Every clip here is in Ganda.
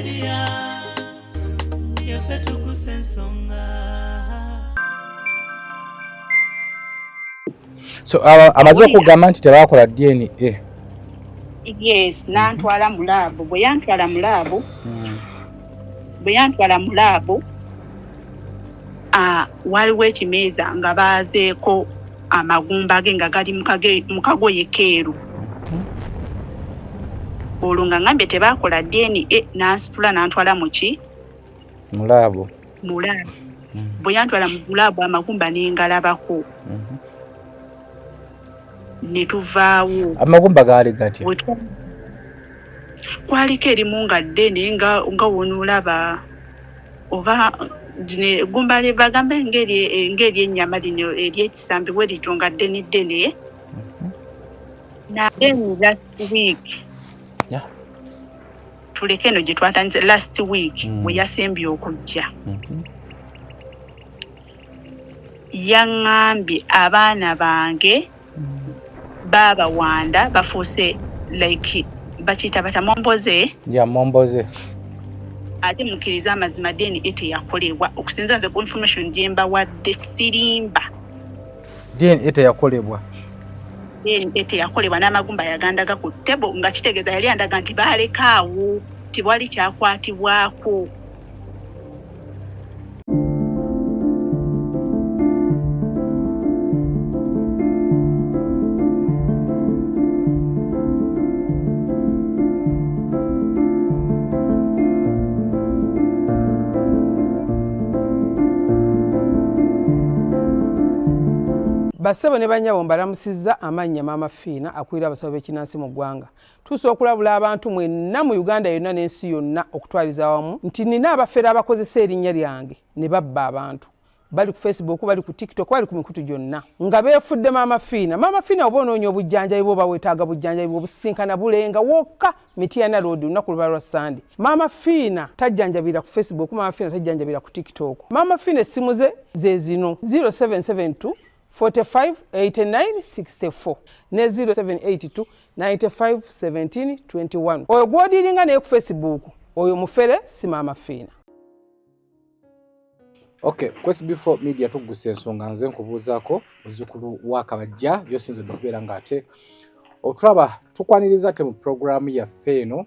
Media, yaffe tukusa ensonga. So amaze okugamba nti tebakola DNA. Yes, nantwala mu laabu. Bwe yantwala mu laabu, bwe yantwala mu laabu, waliwo ekimeeza nga baazeeko amagumba ge nga gali mu kagoye keeru. Olwo nga ngambye tebakola DNA, n'ansitula n'antwala mu ki? Mu laabu. Mu laabu. Bwe yantwala mu laabu amagumba ne ngalabako. Ne tuvaawo. Amagumba gaali gatya? Kwaliko erimu nga ddene nga wonoolaba oba eggumba lye bagambe ng'eryennyama lino ery'ekisambi bwe lityo nga ddene ddene. Then last week, tuleke eno gye twatandise last week, we yasembye okujja, yaŋŋambye abaana bange baabawanda, bafuuse like bakiyita bata, momboze. Ya, momboze. Ate mukkiriza amazima, DNA teyakolebwa. Okusinza nze ku information gye mbawadde, sirimba. DNA teyakolebwa. DNA teyakolebwa, n'amagumba yagandaga ku table, nga kitegeeza yali andaga nti baalekaawo, tewali kyakwatibwako. Bassebo ne bannyabo, mbalamusizza. Amannya Maama Fiina, akulira abasawo b'ekinansi mu ggwanga. Tuusa okulabula abantu mwenna mu Uganda yonna n'ensi yonna okutwaliza awamu nti nina abafere abakozesa erinnya lyange ne babba abantu. Bali ku Facebook, bali ku TikTok, bali ku mikutu gyonna nga beefudde Maama Fiina. Maama Fiina, oba onoonya obujjanjabi bwe, oba weetaaga bujjanjabi bwe, obusinkana Bulenga wokka, Mityana Road, lunaku luba lwa Sande. Maama Fiina tajjanjabira ku Facebook, Maama Fiina tajjanjabira ku TikTok. Maama Fiina essimu ze ze zino: 0772 45 89 64 ne 0782 95 17 21. Oyo gw'odiringa naye ku Facebook, oyo mufere, si Maama Fiina. Okay, Quest Before Media tugusa ensonga. Nze nkubuuzaako muzzukulu wa Kabajja gyosinzidde okubeera ng'ate otulaba. Tukwaniriza ate mu puroguraamu yaffe eno.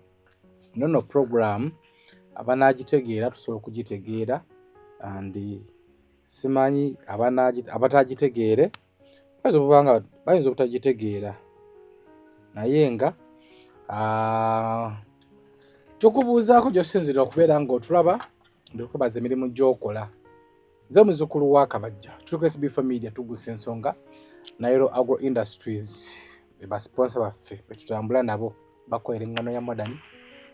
Nono puroguraamu abanaagitegeera tusobola okugitegeera, and simanyi abatagitegeere bayinza okuba nga bayinza obutagitegeera, naye nga tukubuuzaako gyosinzirira okubeera ng'otulaba, ndikubaza emirimu gy'okola. Nze muzzukulu wa Kabajja, tuli ku SB4 Media, tugusa ensonga. Nairo Agro Industries be basponsor baffe betutambula nabo. Bakolera engano ya modern,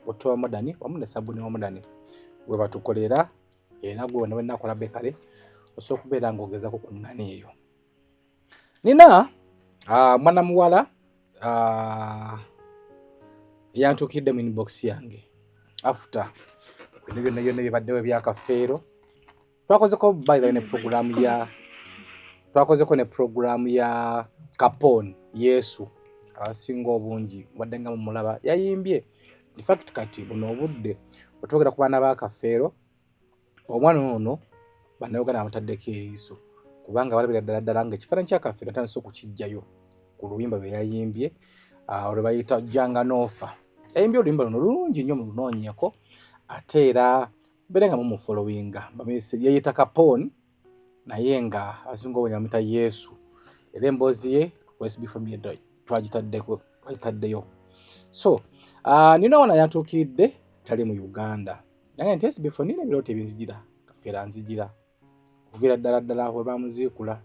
buto wa modern wamu ne sabuni wa modern gwe batukolera. Era gwe wena wenakola bekale osobola okubeera ng'ogezako ku ngano eyo. Nina mwana muwala yantuukidde mu inbox yange after bino byonna byonna byebaddewo ebyakafeero. Twakozeko, by the way, ne program ya twakozeko ne program ya Capon Yesu. Abasinga obungi wadde nga mumulaba yayimbye. In fact, kati buno obudde otwogera ku baana ba Kafeero, omwana ono Bannayuganda bamutaddeko eriiso kubanga balabira ddala ddala nga ekifaananyi kya Kafeero atandise okukijjayo ku luyimba lwe yayimbye, olwe bayita Janga Noofa. Yayimbye oluyimba luno lulungi nnyo, mulunoonyeeko ate era mbeere nga mumufollowinga. Yeyita Capone, naye nga asinga obungi bamuyita Yesu. Era emboozi ye SB4 twagitaddeko, twagitaddeyo. So nina wana yantuukiridde, tali mu Uganda, naye nti SB4, nina ebirooto ebinzijira, Kafeero anzijira okuviira ddala ddala we bamuziikula.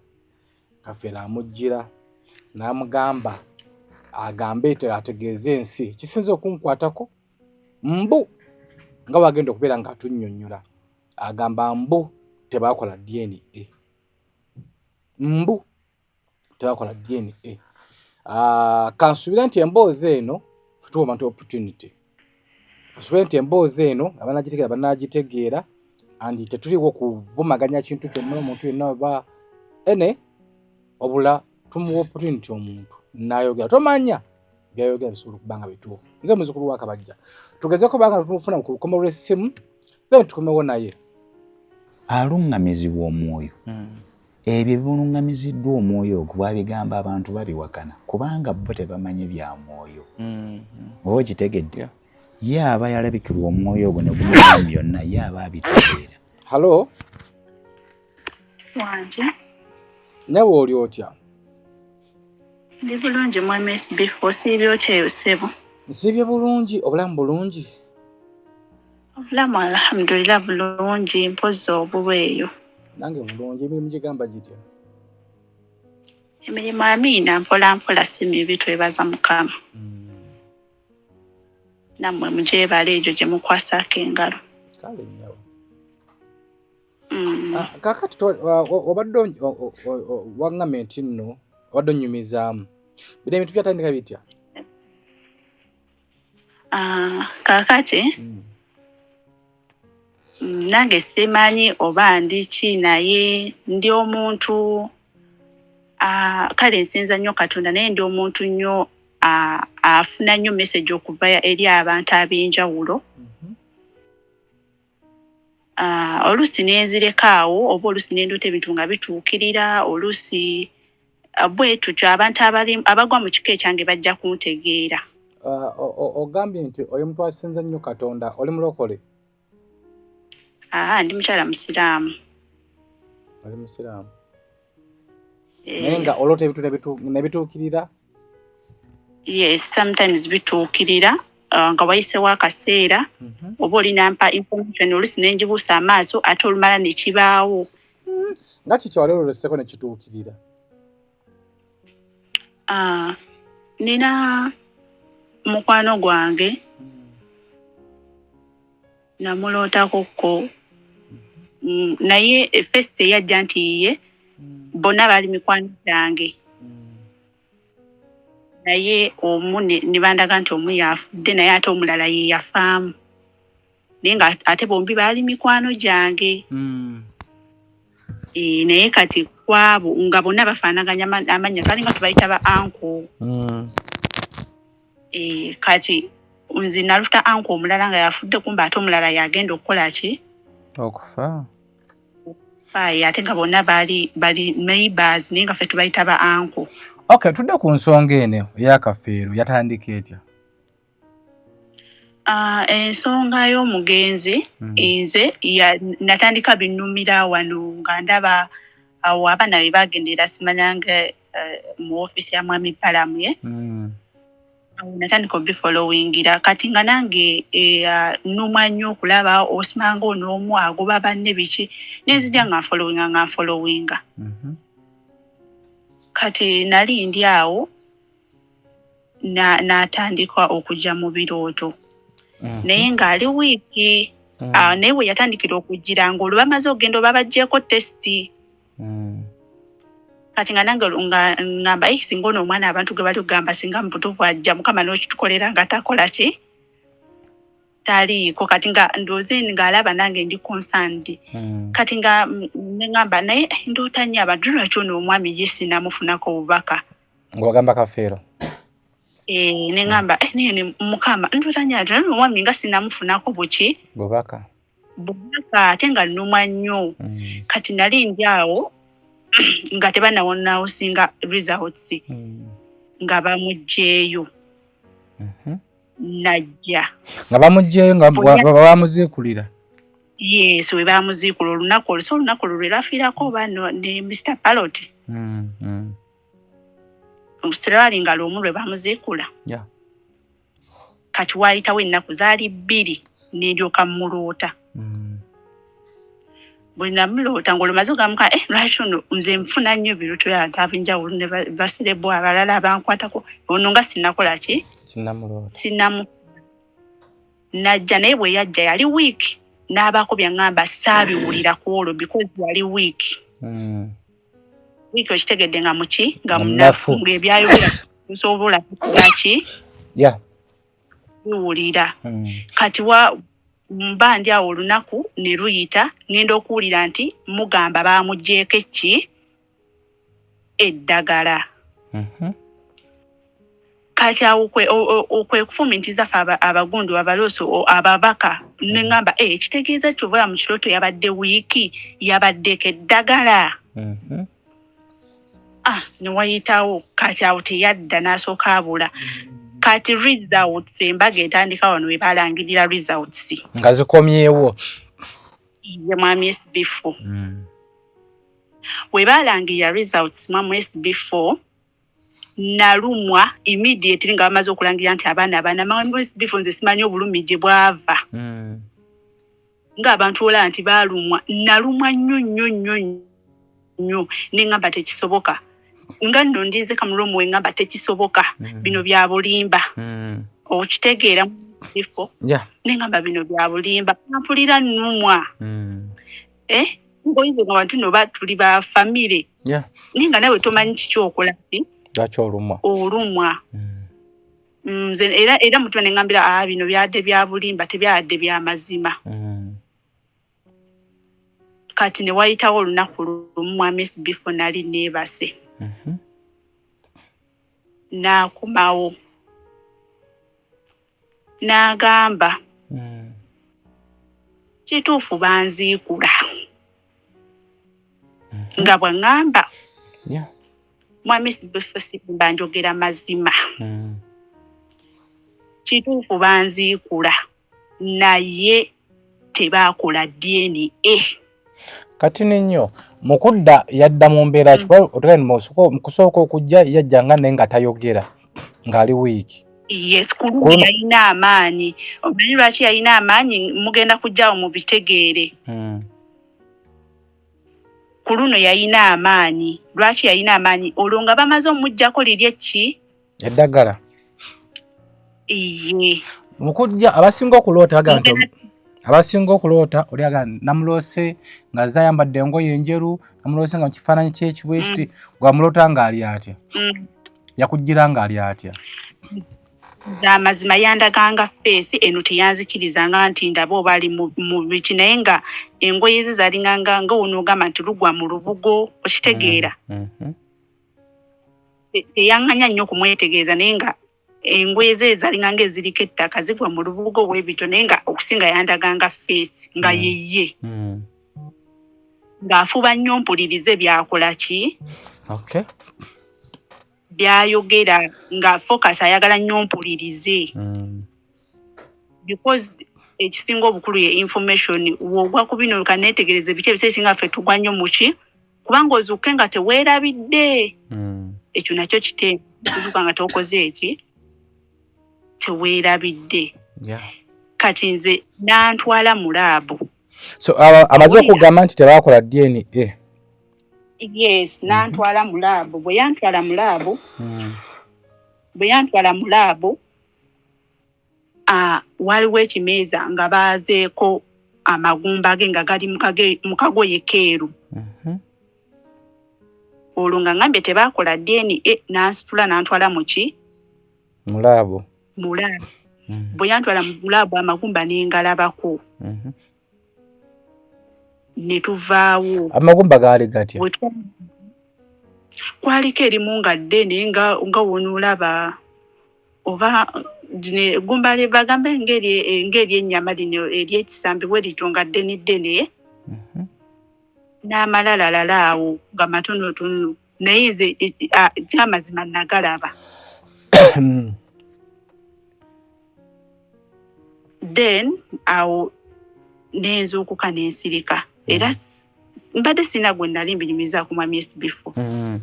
Kafeero amujjira n'amugamba agambe ategeeze ensi kisinza okunkwatako. Mbu nga wagenda okubeera ng'atunnyonnyola, agamba mbu tebakola DNA, mbu tebakola DNA. Kansuubire nti emboozi eno tuwa abantu opportunity, kansuubire nti emboozi eno abanagitegeera banagitegeera, and tetuliwo kuvumaganya kintu kyonna omuntu yenna oba ene, wabula tumuwa opportunity omuntu nayogera, tomanya. Byayogera bisobola okuba nga bituufu. Nze muzukulu wa Kabajja, tugezeko banga tumufuna ku lukomo lw'essimu, then tukomewo naye. Aluŋŋamizibwa omwoyo. Ebyo ebimuluŋŋamiziddwa omwoyo ogwo bw'abigamba abantu babiwakana kubanga bo tebamanyi bya mwoyo. Oba okitegedde? Ye aba yalabikirwa omwoyo ogwo ne gumugwa mu byonna, ye aba abitegeera. Halo. Wanje. Nawe oli otya? Ndi bulungi mu MSB, osiibye otya eyo ssebo? Nsiibye bulungi, obulamu bulungi. Obulamu alhamdulillah bulungi, mpozzi obulwa eyo. Nange bulungi, emirimu gigamba gitya? Emirimu amiina mpola mpola si mibi, twebaza Mukama. Nammwe mugyebale egyo gye mukwasaako engalo. Kale nnyabo. Kaakati obadde waŋŋamye nti nno obadde onnyumizaamu. Bino ebintu byatandika bitya? Kaakati nange simanyi oba ndi ki, naye ndi omuntu, kale nsinza nnyo Katonda, naye ndi omuntu nnyo afuna nnyo message okuva eri abantu ab'enjawulo. Oluusi nenzireka awo, oba oluusi nendoota ebintu nga bituukirira, oluusi bwe tutyo abantu abagwa mu kika ekyange bajja kuntegeera. Ogambye nti oli muntu asinza nnyo Katonda, oli mulokole? Ndi mukyala musiraamu. Oli musiraamu. Naye nga oloota ebintu ne bituukirira? Yes, sometimes bituukirira nga wayisewo akaseera, oba olina mpa information, oluusi ne ngibuusa amaaso ate olumala ne kibaawo. Nga kiki wali ololeseko ne kituukirira? Nina mukwano gwange namulootako ko, naye first eyajja nti ye bonna baali mikwano gyange, naye omu ne bandaga nti omu yafudde, naye ate omulala ye yafaamu, naye nga ate bombi baali mikwano gyange. Naye kati kwabo nga bonna bafaanaganya amannya, twalinga tubayita ba uncle. Kati nze naluta uncle omulala nga yafudde, kumba ate omulala yagenda okukola ki? Okufa. Aye, ate nga bonna baali bali neighbors, naye nga ffe tubayita ba uncle. Okay, tudde ku nsonga eno ey'akafeero, yatandika etya? Ensonga y'omugenzi, nze natandika binnumira wano nga ndaba awo abaana be bagendera simanyanga mu ofiisi ya Mwami Balamu ye. Awo natandika obifollowingira, kati nga nange nnumwa nnyo okulaba osimanga ono omu agoba banne biki, nenzija nga nfollowinga nga nfollowinga. Kati nali ndi awo n'atandika okujja mu birooto, naye ng'ali weak. Naye bwe yatandikira okujjira ng'olwo bamaze okugenda oba baggyeko test. Kati nga nange nga ngamba, singa ono omwana abantu gwe bali okugamba singa mu butuufu ajja, Mukama n'okitukolera nga takola ki, taliiko. Kati nga ndowooza ng'alaba nange ndi concerned. Kati nga ne ŋŋamba, naye ndoota nnyo abantu, lwaki ono omwami ye sinnamufunako bubaka? Ng'ogamba Kafeero? Ne ŋŋamba, naye ne Mukama ndoota nnyo abantu, naye omwami nga sinnamufunako buki? Bubaka. Bubaka, ate nga nnumwa nnyo. Kati nali ndi awo nga tebannawonawusinga results, nga bamuggyeeyo. Najja. Nga bamuggyeeyo nga bamuziikulira? Yes, we bamuziikula olunaku olwo. So olunaku olwo lwe lwafiirako oba ne Mr. Parrot. Lwali nga lumu lwe bamuziikula. Kati waayitawo ennaku zaali 2 ne ndyoka mmuloota. Bwe namuloota ng'olumaze ogamuka, lwaki ono nze nfuna nnyo ebirooto by'abantu ab'enjawulo ne baserebu abalala abankwatako, ono nga sinnakola ki? Sinnamuloota. Sinnamu. Najja, naye bwe yajja yali weak, n'abaako byaŋŋamba saabiwulira ku olwo because yali weak. Weak okitegedde nga muki? Nga Nga munafu. munafu, ng'ebyayogera nsobola kukola ki? Biwulira. Kati wa mba ndi awo olunaku ne luyita, ŋŋenda okuwulira nti mugamba baamuggyeeko eki? Eddagala. Kati awo kwe kufumintiza ffe abagundu abalooso ababaka ne ŋŋamba ekitegeeza kyova mu kirooto yabadde wiiki yabaddeko eddagala. Ah, ne wayitawo kati awo teyadda n'asooka abula. Kati results embaga etandika wano we balangirira results. Nga zikomyewo. Ye mwami SB4. We balangirira results mwami SB4 nalumwa immediately nga bamaze okulangirira nti abaana bana. Mwami SB4 nze simanyi obulumi gye bwava. Ng'abantu olaba nti baalumwa, nalumwa nnyo nnyo nnyo nnyo ne ŋŋamba tekisoboka. Nga nno ndinze kamulomu we ŋŋamba tekisoboka, bino bya bulimba. Okitegeera bifo. Ne ŋŋamba bino bya bulimba, mpulira nnumwa. Ng'oyinza ogamba nti nno tuli ba famire. Naye nga nawe tomanyi kiki okola ki? Lwaki olumwa? Olumwa. Nze era mutima ne ŋŋambira bino byadde bya bulimba, tebyadde bya mazima. Kati ne wayitawo olunaku lumu mwami SB4 nali neebase. N'akomawo. N'agamba kituufu banziikula. Nga bwe ŋŋamba mwami SB4 simba njogera mazima. Kituufu banziikula naye tebaakola DNA. Kati nnyo mu kudda yadda mu mbeera ki? Mu kusooka okujja yajja nga naye nga tayogera ng'ali wiiki. Yes, ku luno yalina amaanyi. Omanyi lwaki yalina amaanyi? Mugenda kujjawo mubitegeere. Ku luno yalina amaanyi. Lwaki yalina amaanyi? Olwo nga bamaze omuggyako liri eki? Eddagala. Iye. Mu kujja abasinga okuloota bagamba nti abasinga okuloota oli agamba namuloose nga azze ayambadde engoye enjeru, namuloose nga mu kifaananyi ky'ekibwa ekiti, gwamuloota ng'ali atya? Yakujjira ng'ali atya? Amazima yandaganga face eno teyanzikirizanga nti ndaba oba ali mu biki, naye nga engoye ze zaalinganga nga onoogamba nti lugwa mu lubugo, okitegeera. Teyaŋŋanya nnyo kumwetegereza, naye nga engoye ze zaalinganga eziriko ettaka zigwa mu lubugo bwe bityo, naye nga okusinga yandaganga face nga yeye. Ng'afuba nnyo mpulirize by'akola ki? By'ayogera nga focus ayagala nnyo mpulirize. Because ekisinga obukulu ye information, w'ogwa ku bino kaneetegereze biki ebiseera ebisinga ffe tugwa nnyo mu ki? Kubanga ozuuke nga teweerabidde. Ekyo nakyo kite ozuuka nga tokoze eki? Teweerabidde. Kati nze n'antwala mu lab. So amaze okugamba nti tebaakola DNA. Yes, n'antwala mu lab. Bwe yantwala mu lab, bwe yantwala mu lab, waliwo ekimeeza nga baazeeko amagumba ge nga gali mu kagoye keeru. Olwo nga ngambye tebaakola DNA, n'ansitula n'antwala mu ki? Mu lab. Mu lab. Bwe yantwala mu lab amagumba ne ngalabako. Ne tuvaawo. Amagumba gaali gatya? Kwaliko erimu nga ddene nga w'onoolaba oba eggumba bagambe ng'eryennyama lino ery'ekisambi bwe lityo nga ddene ddene. N'amalalalala awo nga matonotono, naye nze kyamazima nagalaba. Then awo ne nzuukuka ne nsirika. Era mbadde sirina gwe nali mbinyumizaako mwami SB4.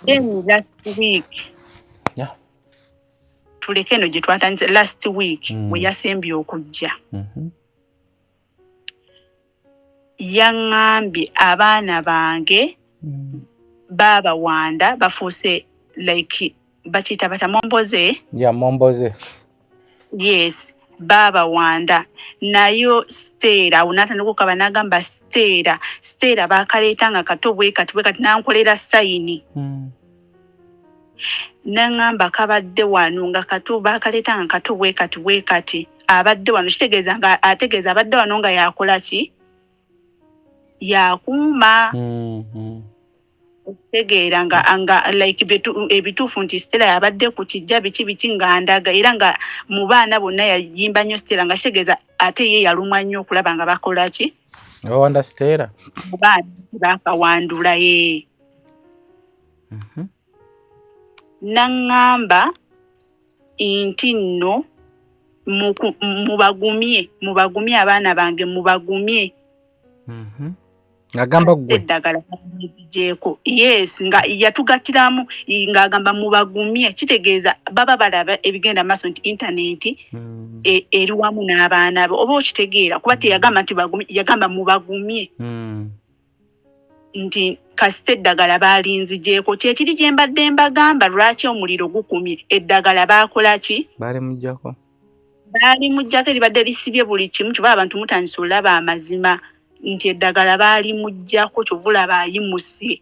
Then last week tuleke eno gye twatandise last week we yasembye okujja. Yaŋŋambye abaana bange baabawanda bafuuse like bakiyita bata momboze? Yeah, momboze. Yes, baabawanda nayo Stella awo n'atandika okukaba n'agamba Stella, Stella baakaleeta nga kato bwe kati bwe kati n'ankolera sign. N'aŋŋamba kabadde wano nga kato baakaleeta nga kato bwe kati bwe kati abadde wano kitegeeza nga ategeeza abadde wano nga yakola ki? Yakuuma. Tegeera nga like ebituufu nti Stella yabadde ku kijja biki biki nga ndaga, era nga mu baana bonna yayimba nnyo Stella, nga kitegeeza ate ye yalumwa nnyo okulaba nga bakola ki? Bawanda Stella. Mu baana bakawandula ye. Naŋŋamba nti nno mubagumye abaana bange, mubagumye. Ng'agamba ggwe. Eddagala ligyeko. Yes, nga yatugattiramu ng'agamba mubagumye, kitegeeza baba balaba ebigenda maaso nti intaneti eri wamu n'abaana be, oba okitegeera, kuba teyagamba nti bagumye, yagamba mubagumye. Nti kasita eddagala baalinzigyeko, kyekiri gye mbadde mbagamba lwaki omuliro gukumye, eddagala baakola ki? Baalimuggyako. Baalimuggyako, eribadde lisibye buli kimu, kyova abantu mutandise olaba amazima nti eddagala baalimuggyako, kyova olaba ayimuse.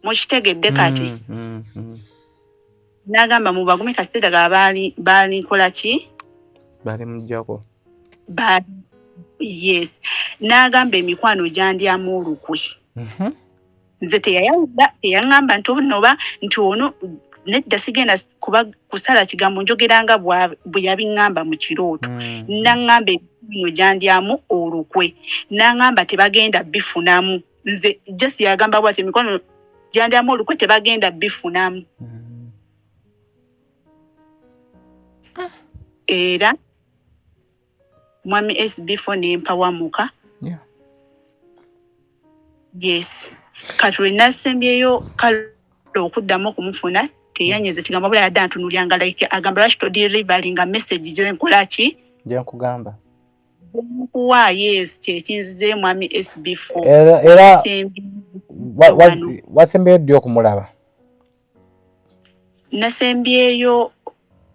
Mukitegedde kati? N'agamba mubagumye kasita eddagala baalikola ki? Baalimuggyako. Yes. N'agamba emikwano gyandyamu olukwe. Nze teyaŋŋamba nti oba nti ono nedda sigenda kuba kusala kigambo, njogera nga bwe yabiŋŋamba mu kirooto. N'aŋŋamba emikwano gyandyamu olukwe. N'aŋŋamba tebagenda bifunamu. Nze just yagamba bw'ati emikwano gyandyamu olukwe tebagenda bifunamu. Era mwami SB4 ne mpawamuka. Yes. Kati lwe nasembyeyo kale okuddamu okumufuna teyanyeza kigambo, wabula yadde antunuulira like agamba lwaki todeliveringa message gye nkola ki? Gye nkugamba. Nkuwa. Yes, kyekinzizeeyo mwami SB4. Era wasembyeyo ddi okumulaba? Nasembyeyo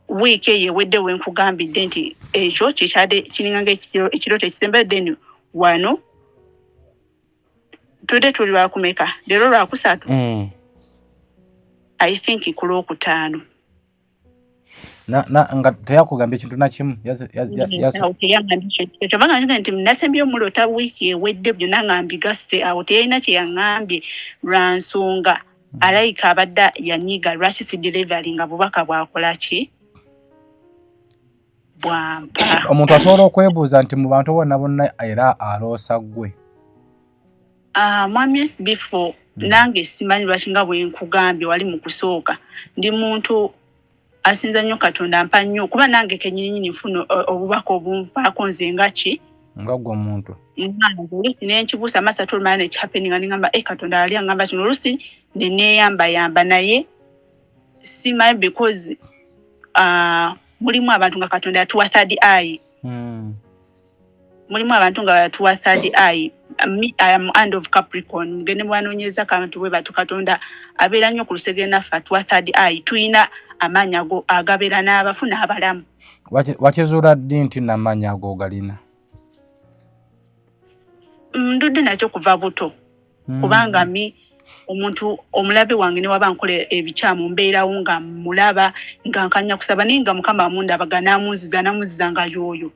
wiiki eyo ewedde, we nkugambidde nti ekyo kyekyadde kiringanga ekirooto ekisembayo. Then wano tudde tuli lwakumeka leero? Lwakusatu. I think ku Lwokutaano. Nga teyakugambye ekintu nakimu? Kyobanga nti nasembyeyo muloota wiiki ewedde, byonna nga mbigasse awo, teyalina kye yaŋŋambye lwa nsonga alayika abadde yanyiga lwaki si deliveringa bubaka bwakola ki, bwampa. Omuntu asobola okwebuuza nti mu bantu bonna bonna era aloosa ggwe. Ah, mwami before nange simanyi lwaki, nga bwe nkugambye wali mu kusooka, ndi muntu asinza nnyo Katonda, mpa nnyo, kuba nange kenyininyini nfuna obubaka obumpaako nze nga ki, Nga ggwe omuntu. Oluusi nenkibuusa amaaso ate olumala nekihappeninga nengamba, e Katonda yali angamba kino. Oluusi neneeyambayamba, naye simanyi because mulimu abantu nga Katonda yatuwa third eye. Mulimu abantu nga yatuwa third eye. Me, I am hand of Capricorn. Mugende mubanoonyeza kantu bwe batu. Katonda abeera nnyo ku lusegere naffe, atuwa third eye, tulina amaanyi ago agabeera n'abafu n'abalamu. Wakizuula ddi nti namaanyi ago ogalina? Ndudde nakyo kuva buto, kubanga mi omuntu omulabe wange ne waba nkola ebikyamu mbeerawo nga mulaba nga nkanya kusaba, naye nga Mukama amundabaga n'amunziza n'amunziza nga y'oyo,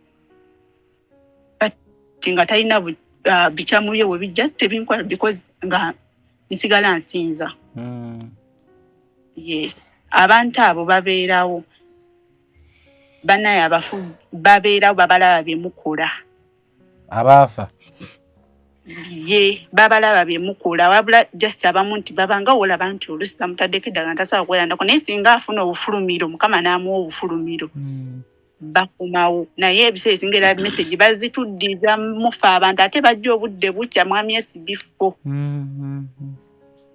but nga talina bikyamu bye we bijja tebinkola because nga nsigala nsinza. Yes, abantu abo babeerawo, bannaye abafu babeerawo, babalaba bye mukola. Abaafa? Ye babalaba bye mukola, wabula just abamu nti babanga wolaba nti oluusi bamutaddeko eddagala tasobola kwerandako, naye singa afuna obufulumiro, Mukama n'amuwa obufulumiro, bakomawo. Naye ebiseera ebisinga era message bazituddiza mufe abantu, ate bajja obudde bukya. Mwami SB4,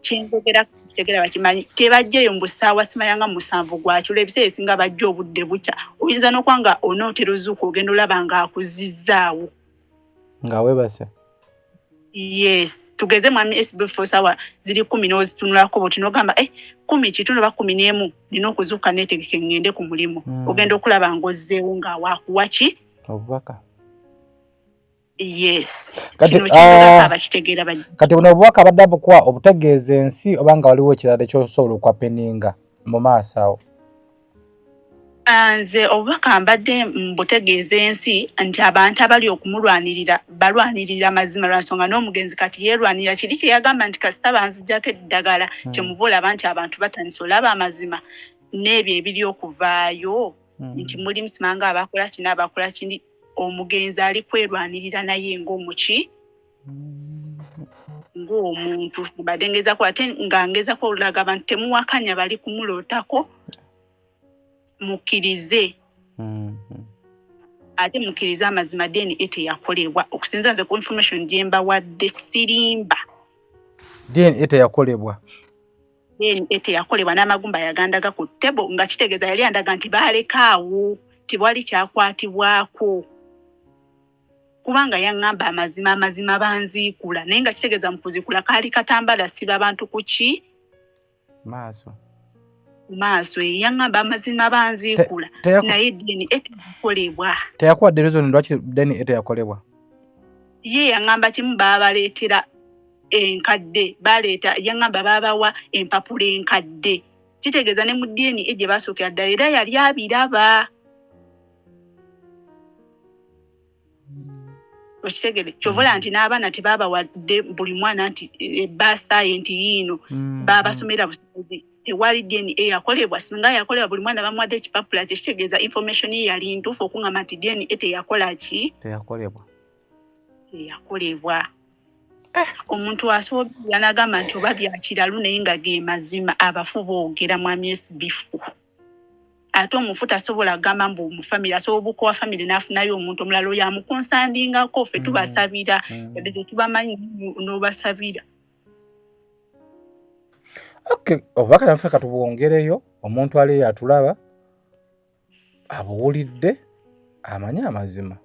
kyenjogera tegera bakimanyi, tebajjayo mbu ssaawa simanyanga 7 gwakiro. Ebiseera ebisinga bajja obudde bukya, oyinza n'okuba nga onootera ozuuka ogenda olaba ng'akuzzizzaawo. Nga weebase. Yes, tugeze mwami SB4, sawa ziri 10 n'ozitunulako bwoti n'ogamba, eh, 10:15 oba 11, nina okuzuuka neetegeke ŋŋende ku mulimu. Ogenda okulaba ng'ozzeewo nga wakuwa ki? Obubaka. Yes. Kati, Kino kyenjogera ah, abakitegeera bajja. Kati buno obubaka abadde abukuwa obutegeeza ensi, oba nga waliwo ekirala ekyosobola okwapeninga mu maaso awo? Nze obubaka mbadde mbutegeeza ensi nti abantu abali okumulwanirira balwanirira mazima, lwansonga n'omugenzi kati yeerwanirira kiri kye yagamba nti kasita banzijjako eddagala. Kyemuva olaba nti abantu batandise olaba amazima n'ebyo ebiri okuvaayo nti muli musimanga abakola kino, abakola kindi. Omugenzi ali kwerwanirira naye ng'omuki, ng'omuntu. Mbadde ngezako ate nga ngezako olulaga abantu temuwakanya bali kumulootako, mukkirize ate mukkirize amazima. DNA teyakolebwa okusinza nze ku information gye mbawadde, sirimba. DNA teyakolebwa. DNA teyakolebwa n'amagumba yagandaga ku table, nga kitegeeza yali andaga nti baalekaawo, tewali kyakwatibwako, kubanga yaŋŋamba amazima, amazima banziikula, naye nga kitegeeza mu kuziikula kaali katambala siba abantu ku ki? Maaso. Ku maaso. Yaŋŋamba amazima banziikula, naye DNA teyakolebwa. Teyakuwadde reason lwaki DNA teyakolebwa? Ye yaŋŋamba kimu, baabaleetera enkadde, baleeta, yaŋŋamba baabawa empapula enkadde, kitegeeza ne mu DNA gye basookera ddala era yali abiraba. Okitegere, kyova olaba nti n'abaana tebabawadde buli mwana nti ebbaasaaye nti yiino, babasomera busobozi. Tewali DNA yakolebwa. Singa yakolebwa, buli mwana bamuwadde ekipapula kye, kitegeeza information ye yali ntuufu okuŋŋamba nti DNA teyakola ki? Teyakolebwa. Teyakolebwa. Omuntu asobola n'agamba nti oba byakiralu, naye nga ge mazima. Abafu boogera, mwami SB4, ate omufu tasobola kugamba mbu mu famire asobola obukowa famire n'afunayo omuntu omulala oyo amukonsandingako. Ffe tubasabira, yadde tetubamanyi, n'obasabira. Okay, obubaka naffe katubwongereyo, omuntu ali atulaba abuwulidde amanye amazima.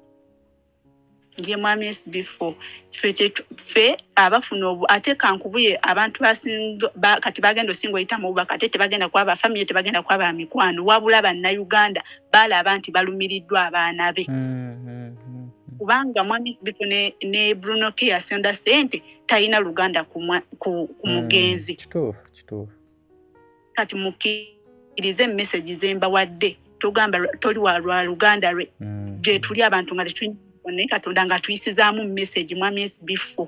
Ye mwami SB4, ffe abafuna obu ate kankubuye abantu basinga kati bagenda osinga oyita mu bubaka, ate tebagenda kuba bafamire, tebagenda kuba ba mikwano, wabula Bannayuganda balaba nti balumiriddwa abaana be, kubanga mwami SB4 ne Bruno K yasonda sente, talina luganda ku mugenzi. Kituufu, kituufu. Kati mukkirize message zembawadde, togamba toli wa lwa luganda lwe. Gye tuli abantu nga tetulina, naye Katonda nga tuyisizaamu message, mwami SB4.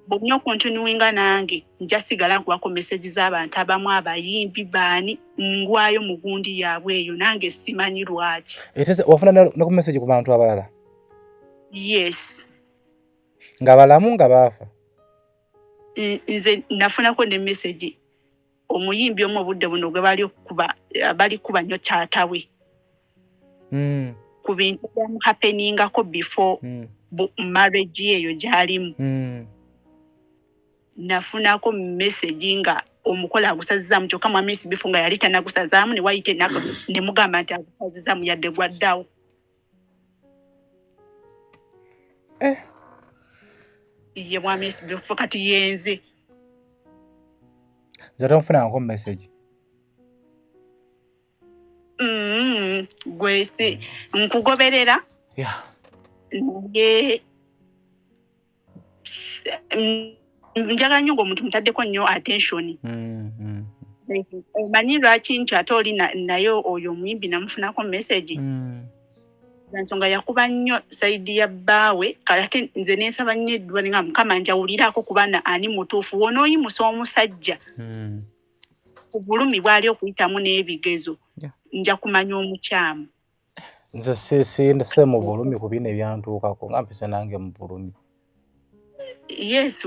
Bw'olina okontinuinga nange, nja sigala nkuwako message z'abantu abamu, abayimbi baani, ngwayo mu gundi yaabwe eyo, nange simanyi lwaki. Wafuna ne ku message ku bantu abalala? Yes. Nga balamu, nga baafa? Nze nafunako ne message omuyimbi omu obudde buno gwe bali okukuba, bali kuba nnyo taata we ku bintu byamuhappeningako before marriage eyo gy'alimu. Nafunako message nga omukolo agusazizaamu, kyokka mwami SB4 nga yali tanagusazaamu, ne wayita ennaku ne mugamba nti agusazizaamu yadde gwaddawo. Eh. Ye mwami SB4, kati yenze. Nze tonfunangako message. Gwe si nkugoberera, naye njagala nnyo ng'omuntu mutaddeko nnyo attention. Omanyi lwaki nti ate oli naye oyo omuyimbi namufunako message? Ensonga yakuba nnyo side ya bbaawe. Kale ate nze nensaba nnyo eddwa nga Mukama njawuliraako kubana ani mutuufu. Wonooyimusa omusajja ku bulumi bw'ali okuyitamu n'ebigezo, nja kumanya omukyamu. Nze si mu bulumi ku bino ebyantuukako, nga mpise nange mu bulumi. Yes,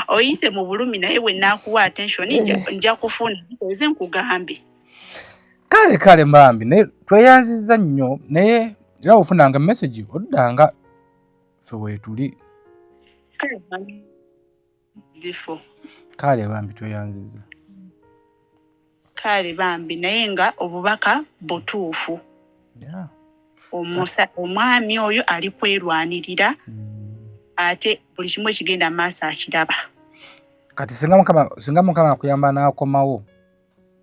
oyise mu bulumi, naye we naakuwa attention nja kufuna nze nkugambe. Kale kale mbambi, naye tweyanzizza nnyo, naye era ofunanga message oddanga, ffe weetuli. Kale mwami before. Kale bambi, tweyanzizza. Kale bambi, naye nga obubaka butuufu. Omwami oyo ali kwerwanirira, ate buli kimu ekigenda mu maaso akiraba. Kati singa Mukama akuyamba n'akomawo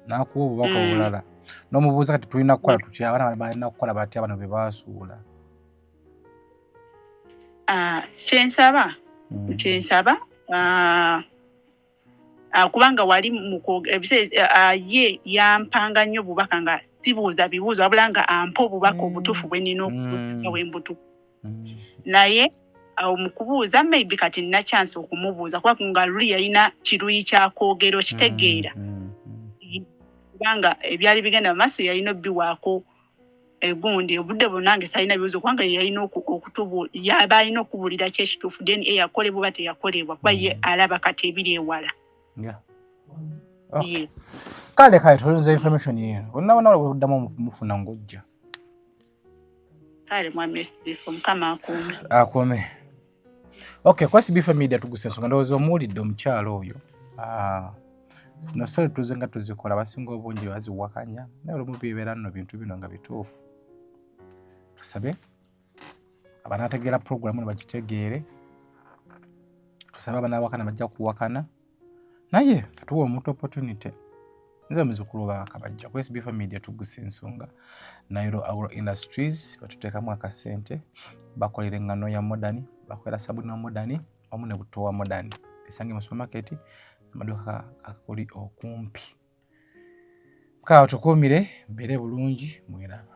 n'akuwa obubaka obulala n'omubuuza, kati tulina kukola tutya? Abaana balina kukola batya bano be baasuula? Ah, kyensaba, kyensaba, ah, Kubanga wali ebiseera ye yampanga nnyo obubaka nga sibuuza bibuuzo, wabula nga ampa obubaka obutuufu bwe nnina okubuuza bwe mbutuufu. Naye awo mu kubuuza, maybe kati nina chance okumubuuza, kuba nga luli yalina kiruyi kyakwogera, okitegeera? Kubanga ebyali bigenda mu maaso yalina obbiwaako egundi obudde bwonna nge salina bibuuzo, kubanga ye yalina yaba alina okubuulira ki ekituufu, DNA yakolebwa oba teyakolebwa, kuba ye alaba kati ebiri ewala. Okay. Kale tulinze information yeno bonna bonna buddamu mufuna ng'ojja. Kale, mwami SBF, Mukama akuume. Akuume. Okay, kwa SBF Media tugusa ensonga. Ndowooza omuwulidde omukyalo oyo. Zino story tuze nga tuzikola, abasinga obungi baziwakanya, naye olumu bibeera nno bintu bino nga bituufu. Tusabe abanaategeera program ne bagitegeere, tusabe abanaawakana bajja kuwakana, naye ffe tuwa omuntu opportunity. Nze muzukulu Bakabajja ku SBF Media tugusa ensonga. Nairo Agro Industries batuteekamu akasente, bakolera eŋŋano ya modern, bakolera sabuni wa modern wamu ne butto wa modern. Esange mu supermarket, amaduuka akakuli okumpi. Mukama tukuumire, mbeere bulungi, mweraba.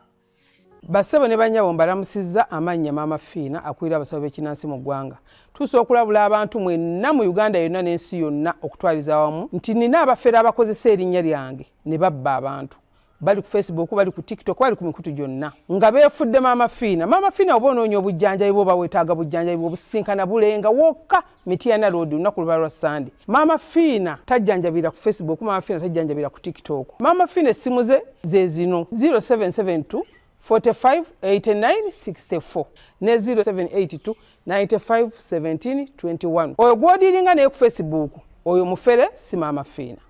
Bassebo ne bannyabo, mbalamusizza amannya Maama Fiina akulira abasawo b'ekinansi mu ggwanga. Tuusa okulabula abantu mwenna mu Uganda yonna n'ensi yonna okutwaliza awamu nti nina abafere abakozesa erinnya lyange ne babba abantu. Bali ku Facebook, bali ku TikTok, bali ku mikutu gyonna nga beefudde Maama Fiina. Maama Fiina, oba onoonya obujjanjabi bwoba weetaaga bujjanjabi bw'obusinkana Bulenga wokka, Mityana Road, lunaku luba lwa Sande. Maama Fiina tajjanjabira ku Facebook, Maama Fiina tajjanjabira ku TikTok. Maama Fiina essimu ze ze zino: 0772 45 89 64 ne 0782 95 17 21. Oyo gw'odiiringa naye ku Facebook, oyo mufere, si Maama Fiina.